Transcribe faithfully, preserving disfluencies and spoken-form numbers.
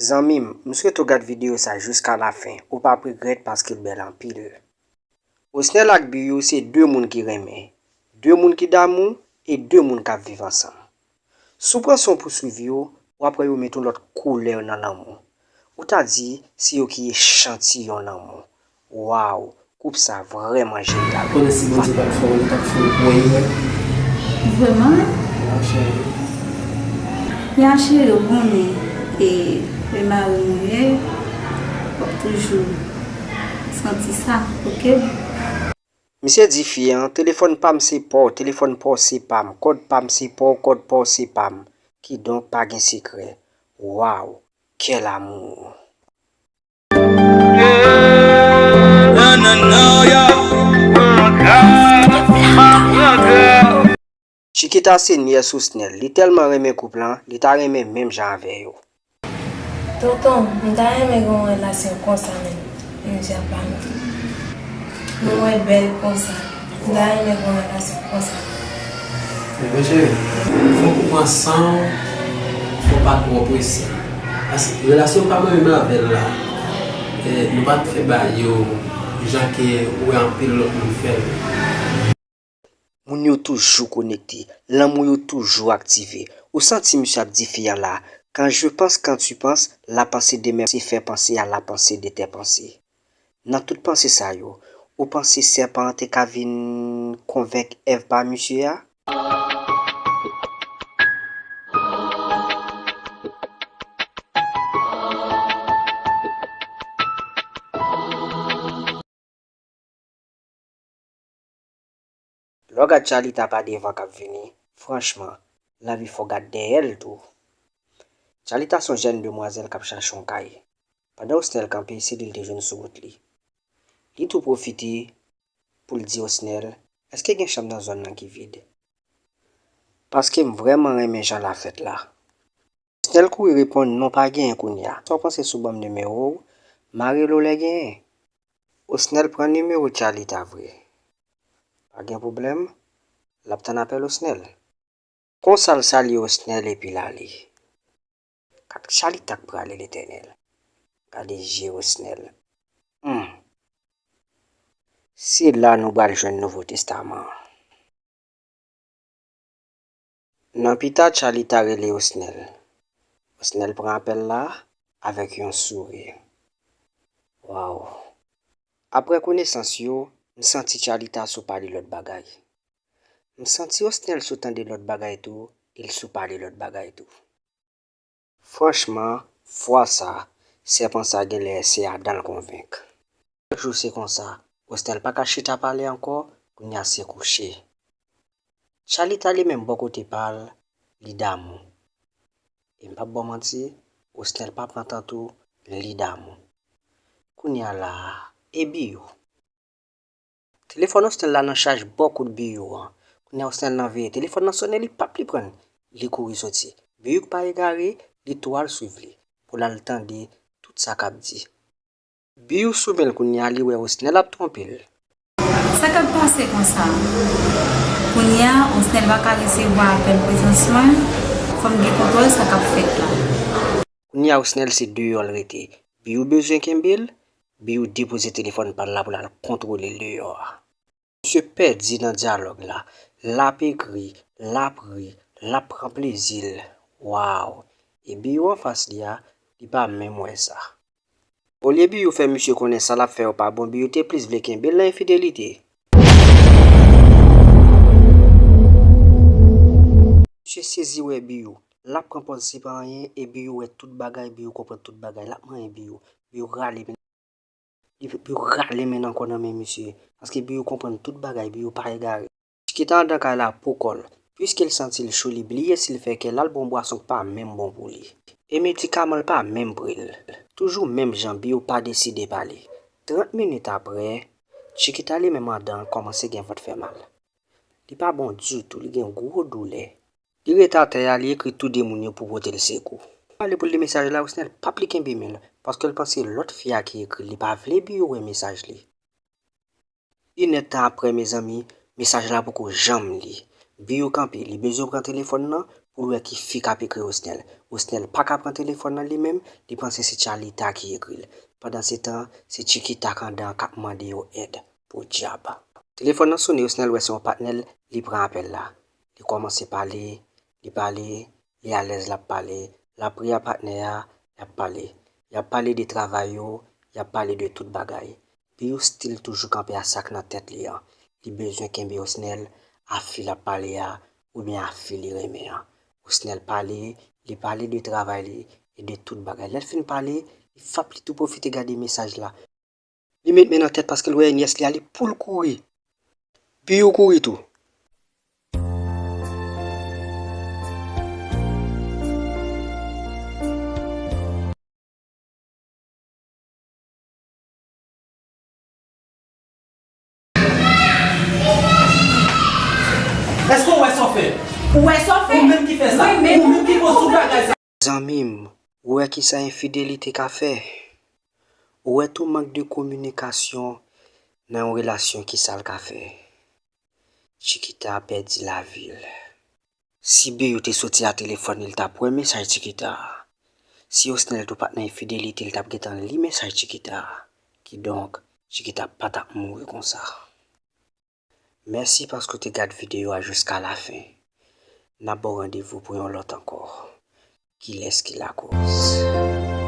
Zanmi m, m swete w gad videyo sa jiska lafen, ou p ap regrèt paske l bèl anpil. Osnel ak Biyou se de moun ki renmen, de moun ki damou e de moun k ap viv ansanm. Si w pran san w pou swiv yo, w ap wè yo met yon lòt koulè nan lanmou. Ou ta di se yo ki echantiyon lanmou. Waw, koup sa vrèman jenyal. Konnen si Bondye pa t fè w, li t ap fè w gwo erè. Vrèman? Ya cheri. Ya cheri, ou konnen, e, e mari mwen ye, w ap toujou santi sa, oke? Misye di fi an, telefòn pa m se pa w, telefòn pa w se pa m, kòd pa m se pa w, kòd pa w se pa m. Kidonk, pa gen sekrè. Waw, quel amour! Chiquita se nyès Osnel, li tèlman renmen koup lan, li ta renmen menm jan avè yo. Tonton, m ta renmen gen yon relasyon konsa menm, menm jan pa nou. Nou wè bèl konsa, m ta renmen gen yon relasyon konsa. Ebyen cheri, fòk ou pran san w, fòk w pa twò prese. Paske relasyon pa mwen menm avè l la, eh, nou pa t fè bagay yo jan ke ou wè anpil lòt moun fè l. Moun yo toujou konekte, lanmou yo toujou aktive. Ou santi misye ap di fi an la, quand je pense, quand tu penses, la pensée de mes pensées fait penser à la pensée de tes pensées. Nan tout panse sa yo, ou panse sèpan an te ka vin konvenk Èv pa misye a? Lè w gad Tchalita pa devan k ap vini, franchman, lavi fè w gad dèyè l tou. Tchalita se yon jèn demwazèl k ap chache yon kay. Pandan Osnèl kanpe, se li l te jwenn sou wout li. Li tou pwofite pou l di Osnèl, èske gen chanm nan zòn nan ki vid? Paske m vrèman renmen jan l ap fèt la. Osnèl kouri reponn, non, pa genyen kounye a. Sa w panse si w ban m nimewo w, m a rele w lè genyen. Osnèl pran nimewo Tchalita vre. Pa gen pwoblèm, l ap tann apèl Osnèl. Konsa l salye Osnèl epi l ale. Gad Tchalita k prale Letènèl. Gade je Osnèl. Humm. Se la nou pral jwenn Nouvo Testaman an. Nan pita, Tchalita rele Osnèl. Osnèl pran apèl la avèk yon souri. Waw! Apre konesans yo, m santi Tchalita sou pale lòt bagay. M santi Osnèl sou tande lòt bagay tou, e l sou pale lòt bagay tou. Franchman, fwa sa, sèpan sa genlè se Adan l konvenk. Chak jou se konsa, Osnèl pa ka chita pale ankò, kounye a se kouche. Tchalita li menm bò kote pa l, li damou. E m p ap ba w manti, Osnèl pa pran tan tou, li damou. Kounye a la a, e Biyou? Telefòn Osnèl la nan chaj bò kout Biyou an. Kounye a Osnèl nan veye. Telefòn nan sonnen, li p ap li pran l. Li kouri soti. Biyou k pa egare, li tou al swiv li pou l al tande tout sa k ap di. Biyou sou men l kounye a, li wè Osnèl ap twonpe l. Sa k ap pase konsa? Kounye a, Osnèl pa ka resevwa apèl prezans mwen. Fò m gen kontwòl sa k ap fèt la. Kounye a, Osnèl se deyò l rete. Biyou bezwen kenbe l, Biyou depoze telefòn pa l la pou l al kontwole l deyò a. Misye pèdi nan dyalòg la. L ap ekri, l ap ri, l ap pran plezi l. Waw! E Biyou anfas li a, li pa menm wè sa. Olye Biyou fè misye konnen sa l ap fè yo pa bon, Biyou te plis vle kenbe l nan enfidelite. Misye sezi wè Biyou. L ap pran pòz se pa anyen, e Biyou wè tout bagay, Biyou konprann tout bagay. L ap manyen Biyou. Biyou rale men. Li, Biyou rale men l ankò nan men misye. Paske Biyou konprann tout bagay, Biyou pa egare. Chiquita anndan kay la poukò l. Piske l santi l cho, li bliye si l fè kè l al ba w yon bwason k pa menm bon pou li. E medikaman l pa menm pre l. Toujou menm jan, Biyou pa deside pale. Trant minit apre, Chiquita li menm anndan kòmanse gen vant fè mal. Li pa bon ditou, li gen gwo doulè. Li rete atè a, li ekri tou de moun yo pou pote l sekou. Pale pou l li mesaj la, Osnèl p ap li kenbe men l, paske l panse lòt fi a ki ekri l, li pa vle Biyou wè mesaj li. Inèdtan apre, mezanmi, mesaj la poko janm li. Biyou kanpe, li bezwen pran telefòn nan, pou l wè ki fi k ap ekri Osnel. Osnel pa ka pran telefòn nan li menm, li panse se Tchalita ki ekri l. Pandansetan, se Chiquita k anndan an k ap mande yo èd. Podyab. Telefòn nan sone, Osnel wè se yon patnè l, li pran apèl la. Li kòmanse pale, li pale, li alèz l ap pale, l ap ri a patnè a, l ap pale. Y ap pale de travay yo, y ap pale de tout bagay. Bill still toujou kanpe a sa k nan tèt li an. Li bezwen kenbe Osnel a fi l ap pale a, oubyen a fi li renmen an. Osnel pale, li pale de travay li e de tout bagay. Lè l fin pale, li fap li tou pwofite gade mesaj la. Li met men nan tèt paske l wè nyès li a, li pou l kouri. Bill kouri tou. Èske w wè sa w fè? Ou wè sa w fè? Ou menm ki fè sa? Ou menm ki poze tout bagay sa? Zanmi m, ou wè kisa enfidelite ka fè? Ou wè tou mank de kominikasyon nan yon relasyon kisa l ka fè? Chiquita pèdi lavi l. Si Bill te soti a telefòn li, l t ap wè mesaj Chiquita a. Si Osnel tou pa t nan enfidelite, l t ap gentan li mesaj Chiquita a. Kidonk, Chiquita pa t ap mouri konsa. Mèsi paske w te gad videyo a jiska lafen. N ap ba w randevou pou yon lòt ankò. Kilès ki lakòz?